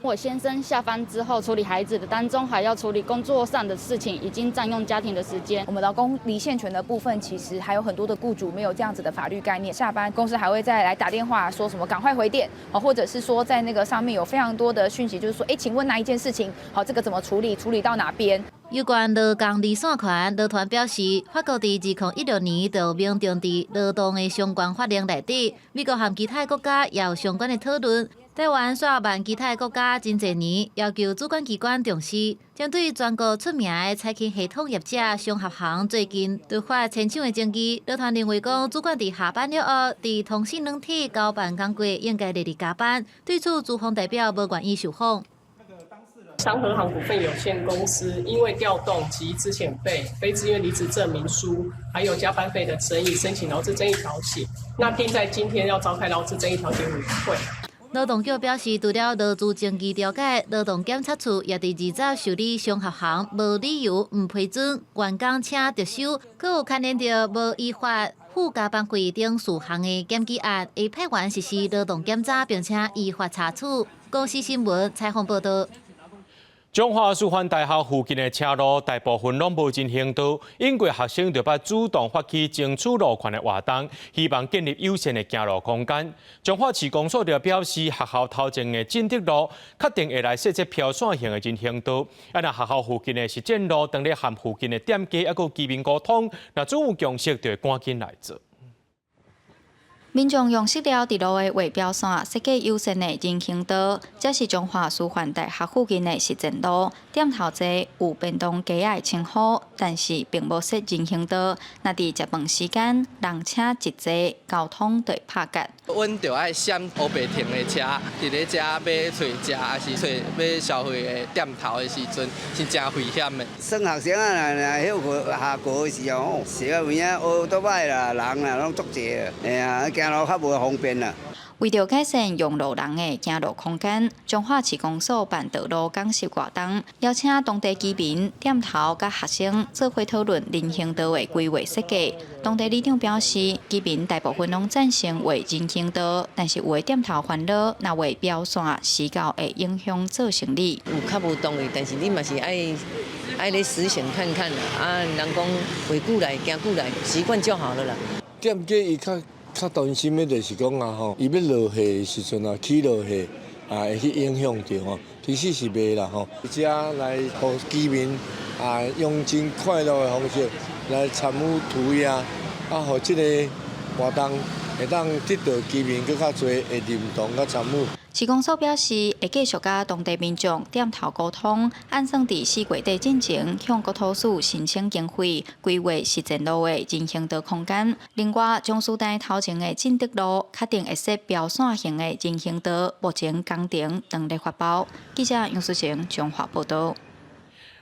我先生下班之後處理孩子的當中，還要處理工作上的事情，已經佔用家庭的時間。我們勞工離線權的部分，其實還有很多的僱主沒有這樣子的法律概念。下班公司還會再來打電話說什麼趕快回電，或者是說在那個上面有非常多的訊息，就是說，哎，請問那一件事情，好，這個怎麼處理？處理到哪邊？有關勞工離線權，勞團表示，法國佇2016年就明定佇勞動的相關法令內底，美國和其他國家也有相關的討論。台灣煞慢其他國家真濟年，要求主管機關重視。針對全國出名的差勤系統業者商合行最近突發遷廠的爭議，勞團認為講，主管佇下班了後，佇通訊軟體交辦工作應該列入加班。對此，資方代表無願意受訪。商合行股份有限公司因為調動及資遣費、非自願離職證明書，還有加班費的爭議，申請勞資爭議調解。那定在今天要召開勞資爭議調解委員會。勞動局表示，除了勞資爭議調解，勞動檢察處也佇20受理商合行無理由毋批准員工請特休，閣有牽連著無依法付加班費等事項的檢舉案，會派員實施勞動檢查，並且依法查處。公視新聞採訪報道。彰化師範大學附近的車路大部分攏無人行道，英國學生就捌主動發起爭取路權的活動，希望建立友善的行路空間。彰化市公所就表示，學校頭前的進德路確定會來設置飄線型的人行道。啊，若學校附近的實踐路，當咧和附近的店家抑閣居民溝通，若總有共識，就會趕緊來做。民眾用塑料佇路的畫標線設計友善的人行道，這是彰化師範大學附近的實踐路。店頭前有便當街仔的稱呼，但是並無設人行道。若佇食飯時間，人車一濟，交通就會拍結。阮著愛閃烏白停的車，佇咧遮欲揣食，抑是揣欲消費的店頭的時陣，是誠危險的。算學生啊，若休課下課的時候吼，時啊有影烏托擺啦，人啦攏足濟啊，嘿啊，行路較無方便啦。為著改善用路人的行路空間，彰化市公所辦道路講習活動，邀請當地居民、店頭佮學生做伙討論人行道的規劃設計。當地里長表示，居民大部分攏贊成畫人行道，但是有的店頭煩惱，若畫標線，時到會影響做生意。有較無同意，但是你嘛是愛愛咧實行看看啦。啊，人講畫久來行久來，習慣就好了啦。店家伊較較擔心的就是講啊吼，伊欲落貨的時陣啊，起落貨啊會去影響著吼，其實是袂啦吼。遮來予居民啊用真快樂的方式來參與塗鴉，啊，予這个活動會當得到居民閣較濟的認同佮參與。市公所表示，會繼續佮當地民眾店頭溝通，按算佇4月底進前向國土署申請經費，規劃實踐路的人行道空間。另外，彰師大頭前的進德路確定會設標線型的人行道，目前工程正咧發包。記者楊淑晴彰化報道。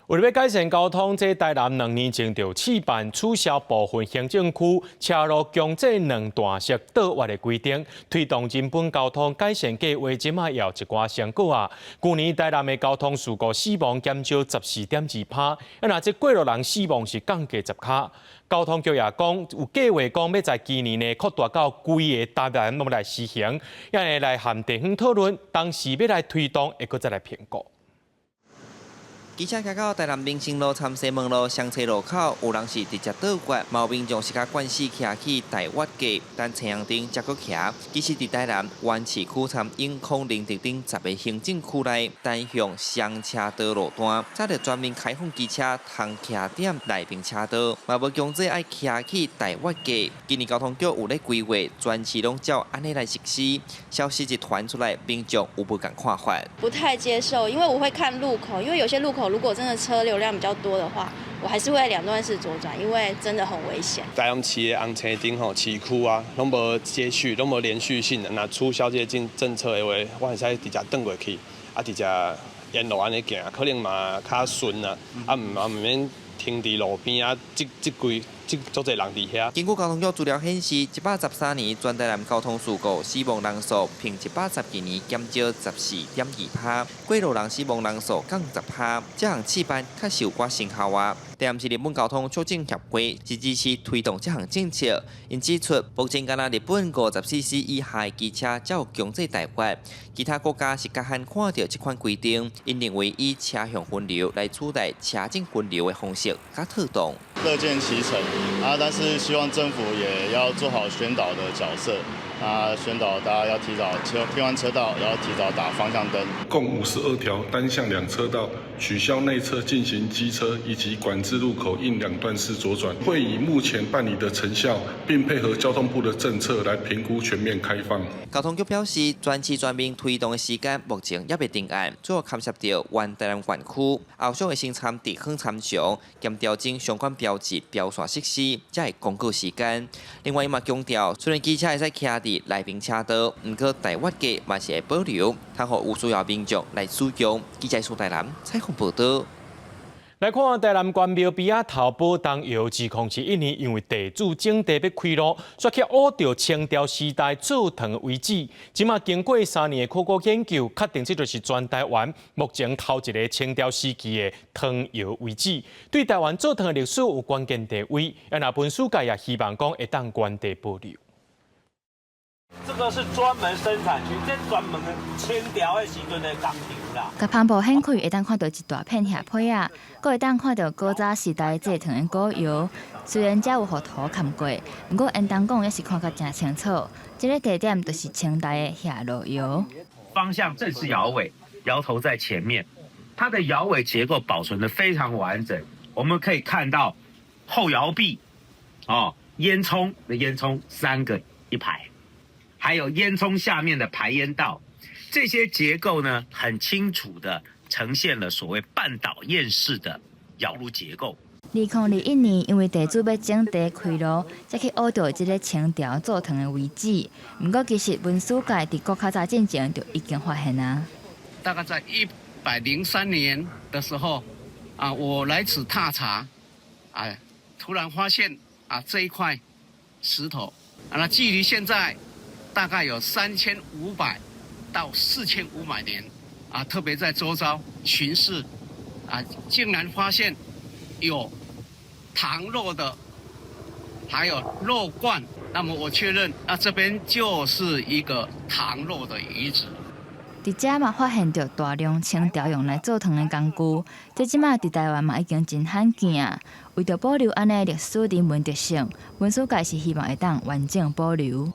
為了欲改善交通，這台南2年前就試辦取消部分行政區車路強制兩段式倒彎的規定，推動人本交通改善計劃，這馬也有一寡成果啊。舊年台南的交通事故死亡減少14.2%，啊，若這過路人死亡是降低10跤。交通局也講有計劃講欲在今年呢擴大到規个台南攏來實行，也會來和地方討論，當時欲來推動，會閣再來評估。機車開到台南民生路參西門路雙車路口，有人是直接倒掛，嘛有民眾是較慣勢騎去大越過，等青紅燈才閣騎。其實佇台南原市區參永康寧德等十个行政區內，單向雙車道路段，早就全面開放機車通騎踮內爿車道，嘛無強制愛騎去大越過。今年交通局有咧規劃，全市攏照按呢來實施。消息一傳出來，民眾有無仝看法？不太接受，因為我會看路口，因為有些路口如果真的車流量比較多的話，我還是會兩段式左轉，因為真的很危險。台南市的紅青燈吼，市區啊，攏無接續，攏無連續性的。若取消這個政策的話，我會使直接轉過去，啊，直接沿路按呢行，可能嘛較順啊，啊毋嘛毋免停佇路邊啊，擠擠規擠足濟人佇遐。根據交通局資料顯示，113年全台南交通事故死亡人數比112年減少14.2%，過路人死亡人數降10%。這項試辦確實有寡成效啊。台南市日本交通促進協會是支持推動這項政策，𪜶指出，目前干焦日本50 cc 以下的機車才有強制代罰，其他國家是較罕看著這款規定。𪜶認為以車向分流來取代車種分流的方式較妥當。樂見其成啊，但是希望政府也要做好宣導的角色。啊，宣導大家要提早切換車道，然後提早打方向燈。共52條單向兩車道，取消內側進行機車以及管制路口應兩段式左轉。會以目前辦理的成效，並配合交通部的政策來評估全面開放。交通局表示，全市全面推動的時間目前猶未定案，主要牽涉著原台南縣區，後續會先參地方參詳兼調整相關標誌標線設施，才會公告時間。另外，伊嘛強調，雖然機車會使騎佇內爿車道，毋過大越過嘛是會保留，通予有需要民眾來使用。記者蘇台南採訪報導。來看台南關廟邊仔頭寶東窯，2011年因為地主徵地欲開路，煞去挖著清朝時代做糖的遺址。這馬經過3年的考古研究，確定這就是全台灣目前頭一个清朝時期的糖窯遺址，對台灣做糖的歷史有關鍵地位。啊，若文史界也希望講會當原地保留。這個是專門生產區，這專門清朝的時陣的工廠啦。共帆布掀開，會當看著一大片瓦坯仔，閣會當看著古早時代製糖的古窯。雖然遮有予土崁過，毋過應當講猶是看甲誠清楚。這个地點就是清代的瓦爐窯。方向正是窯尾，窯頭在前面，它的窯尾結構保存得非常完整。我們可以看到後窯壁，哦，煙囪的煙囪三個一排。還有煙囪下面的排煙道，這些結構呢，很清楚地呈現了所謂半島堰式的窯爐結構。2021年，因為地主欲徵地開路，才去挖著這个清朝做糖的遺址。毋過，其實文史界佇閣較早進前就已經發現啊。大概在103年的時候，啊，我來此踏查，啊，突然發現啊這一塊石頭，啊，那距離現在大概有3500到4500年，啊，特別在周遭巡視，啊，竟然發現有糖漏的，還有漏罐，那麼我確認，啊，這邊就是一個糖漏的遺址。佇遮嘛發現著大量清朝用來做糖的工具，這這馬佇台灣嘛已經真罕見啊。為著保留按呢歷史人文特色，文史界是希望會當完整保留。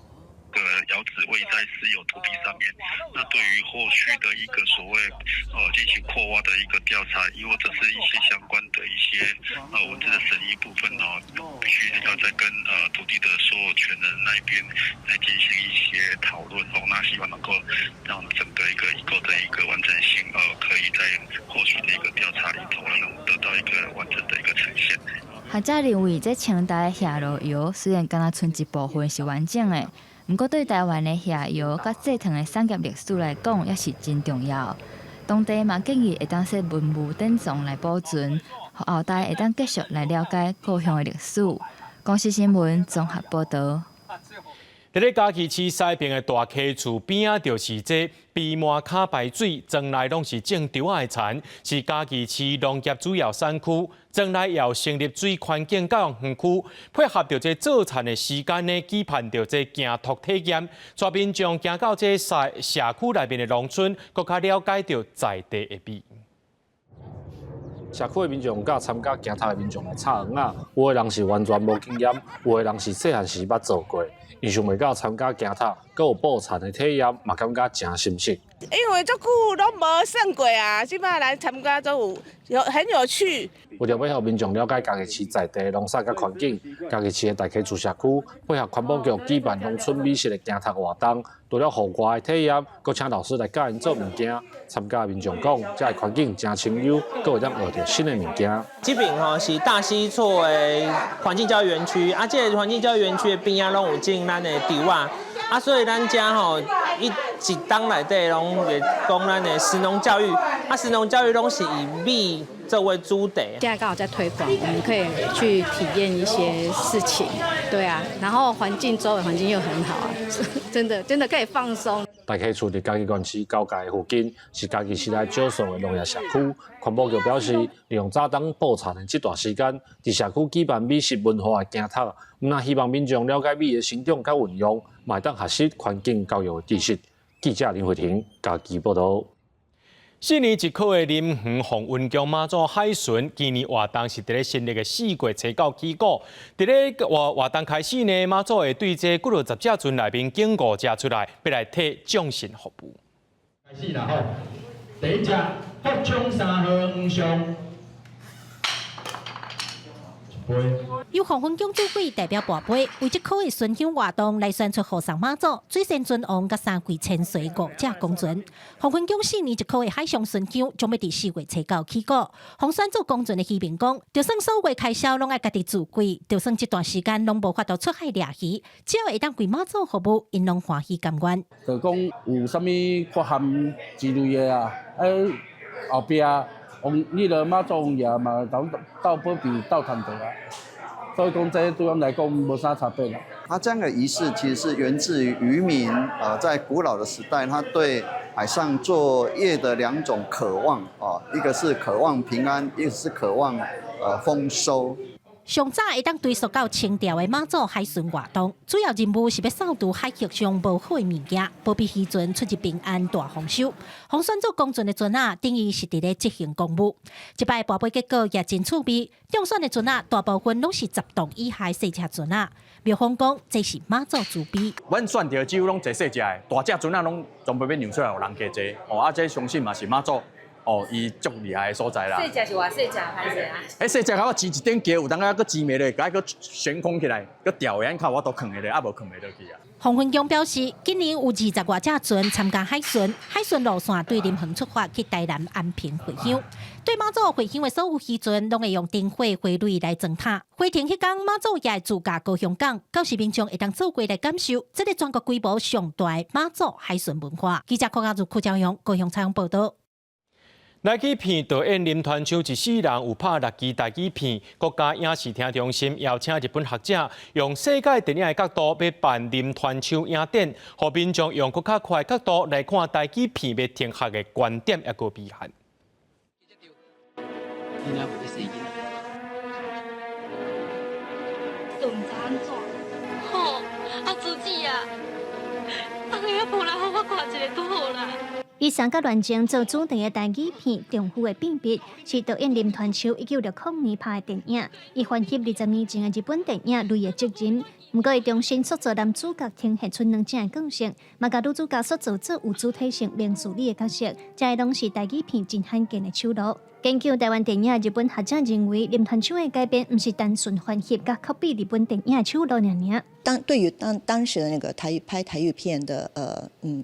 個窯址位在私有土地上面，那對於後續的一個所謂進行擴挖的一個調查，亦或者是一些相關的一些文字的審議部分哦，必須要再跟土地的所有權人那邊來進行一些討論哦。那希望能夠讓整個一個遺構的一個完整性，可以在後續的一個調查裡頭能得到一個完整的一個呈現。學者認為，這清代的瓦爐窯雖然干焦賰一部分是完整的，毋過對台灣的瓦窯佮製糖的產業歷史來講，猶是真重要。當地嘛建議會當設文物典藏來保存，予後代會當繼續來了解故鄉的歷史。公視新聞綜合報導。佇咧嘉義市西爿的大溪厝邊仔，就是這埤滿跤排水，庄內攏是種稻仔的田，是嘉義市農業主要產區。庄內也有成立水環境教育園區，配合著這做田的時間呢，舉辦著這行拓體驗，帶民眾行到這社區內面的農村，閣較了解著在地的美。社區的民眾佮參加行讀的民眾來插尪仔，有的人是完全無經驗，有的人是細漢時捌做過。𪜶想袂到參加行讀，閣有捕蠶的體驗，嘛感覺誠心適。因為足久攏無算過啊，這擺來參加都有有很有趣。為著欲予民眾了解嘉義市在地農產佮環境，嘉義市的大溪厝社區配合環保局舉辦農村美食的行讀活動，除了戶外的體驗，閣請老師來教𪜶做物件。參加民眾講，遮的環境誠清幽，閣會當學著新的物件。這邊吼是大溪厝的環境教育園區，啊，這個環境教育園區的邊仔攏有種咱的稻仔，啊，所以咱遮吼一一冬內底攏會講咱的食農教育，啊，食農教育攏是以米作為主題。現在剛好在推廣，我們可以去體驗一些事情，對啊，然後環境周圍環境又很好啊，真的真的可以放鬆。大溪厝佇嘉義縣市交界附近，是嘉義市內少數的農業社區。環保局表示，利用早冬捕蠶的這段時間，佇社區舉辦美食文化的行讀，毋但希望民眾了解米的生長佮運用，嘛會當學習環境教育的知識。記者林慧婷嘉義報導。四年一考的林園鳳雲宮媽祖海巡，今年活動是佇咧新曆的4月初9起鼓。佇咧活活動開始呢，媽祖會對這幾落十隻船內面揀五隻出來，欲來替眾神服務。開始啦吼，第一隻福昌三號黃上。由鳳雲宮主鬼代表跋杯，為這考的巡香活動來選出護送媽祖、水仙尊王佮三跪千歲五隻公船。鳳雲宮四年一考的海上巡香，將欲佇4月初9起鼓。予選做公船的漁民講，就算所有開銷攏愛家己自費，就算這段時間攏無法度出海掠魚，只要會當為媽祖服務，𪜶攏歡喜甘願。就講有啥物缺陷之類的啊，欸，後壁。王，彼个媽祖王爺嘛，鬥鬥保庇鬥趁著啊，所以講這對阮來講無啥差別啦。它這樣的儀式其實是源自於漁民，在古老的時代，他對海上作業的兩種渴望，啊，一個是渴望平安，一個是渴望，豐收。上早會當追溯到清朝的媽祖海巡活動，主要任務是欲掃除海域上無好的物件，保庇漁船出入平安大豐收。予選做公船的船仔，等於是佇咧執行公務。這擺跋杯結果也真趣味，中選的船仔大部分攏是10棟以下細隻船仔。廟方講這是媽祖慈悲。阮選著只有攏坐細隻的，大隻船仔攏全部欲讓出來予人家坐。哦，啊，這相信嘛是媽祖。哦，伊足厲害的所在啦。細隻是偌細隻，歹勢啊？欸，細隻我飼一頂橋，有當仔閣飼袂落，共伊閣懸空起來，閣吊的，較有法度囥會落，啊無囥袂落去啊。鳳雲宮表示，今年有20外隻船參加海巡，海巡路線對林園出發去台南安平回鄉。對媽祖回鄉的所有漁船，攏會用燈火花蕊來裝塔。回程彼工，媽祖也會駐駕高雄港，到時民眾會當做伙來感受這个全國規模上大的媽祖海巡文化。記者郭家如、柯昭勇高雄採訪報導。來去片導演林傳秋一世人有拍六支台語片，國家影視聽中心邀請日本學者用世界電影的角度，欲辦林傳秋影展，予民眾用閣較快角度來看台語片欲呈現的觀點抑閣美學。都毋知按怎。吼，啊朱姊啊，当下無人予我看一下拄好啦。以三角戀情做主題的台語片《丈夫的秘密》是導演林傳秋1960年拍的電影，伊翻翕20年前的日本電影《淚的責任》，毋過伊重新塑造男主角，呈現出兩者的個性，嘛共女主角塑造做有主體性、明事理的角色，這攏是台語片真罕見的手路。研究台灣電影的日本學者認為，林傳秋的改編毋是單純翻翕佮 copy 日本電影的手路爾爾。當對於當當時的那個台語拍台語片的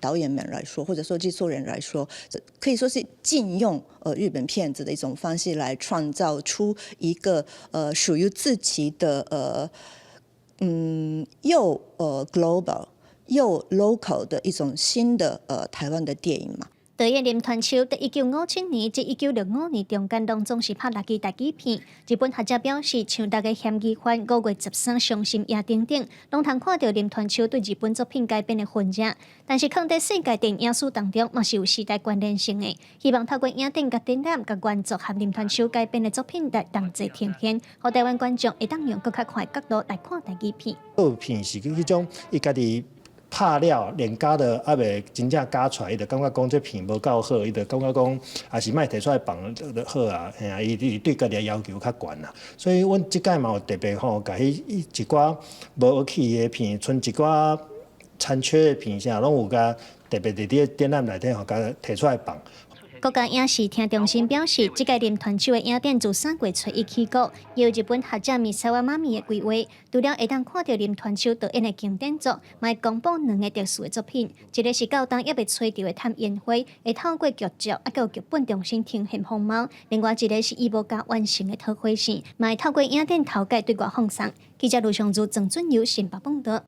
導演們來說，或者說製作人來說，這可以說是禁用日本片子的一種方式來創造出一個屬於自己的又global 又 local 的一種新的台灣的電影嘛。導演林傳秋佇1957年至1965年中間，攏總是拍六支台語片。日本學者表示，像逐个嫌疑犯5月13傷心夜等等，攏通看著林傳秋對日本作品改編的痕跡。但是，囥佇世界電影史當中，嘛是有時代關聯性的。希望透過影展佮展覽，共原作和林傳秋改編的作品來同齊呈現，予台灣觀眾會當用閣較快角度來看台語片。作品是彼種伊家己。拍了連膠都猶未真正膠出來，伊就感覺講這片無夠好，伊就感覺講還是莫提出來放就好啊。嘿啊，伊對家己的要求較懸啦。所以阮這擺嘛有特別吼，共彼一寡無去的片，賰一寡殘缺的片啥，攏有共特別佇佇展覽內底吼，共提出來放。國家影視聽中心表示，這屆林團秋的影展自3月初1起鼓，由日本學者米沙瓦媽咪的規劃，除了會當看著林團秋導演的經典作，嘛會公布兩个特殊的作品，一个是到冬猶未揣著的探煙花，會透過劇照啊，佮劇本重新呈現風貌；另外一个是伊無共完成的桃花線，嘛會透過影展頭擺對外放送。記者盧尚如、鄭俊友新北報導。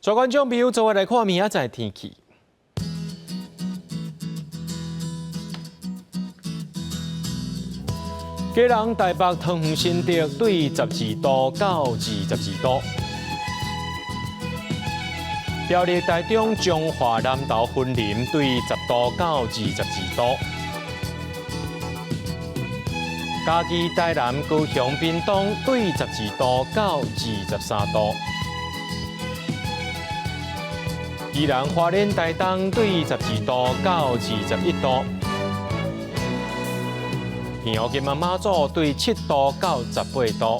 各位觀眾朋友，做伙來看明仔載天氣。基隆、台北、桃園、新竹對12度到22度。苗栗、台中、彰化、南投、雲林對10度到22度。嘉義、台南、高雄、屏東對12度到23度。宜蘭、花蓮、台東對12度到21度。澎湖金門馬祖對7度到18度。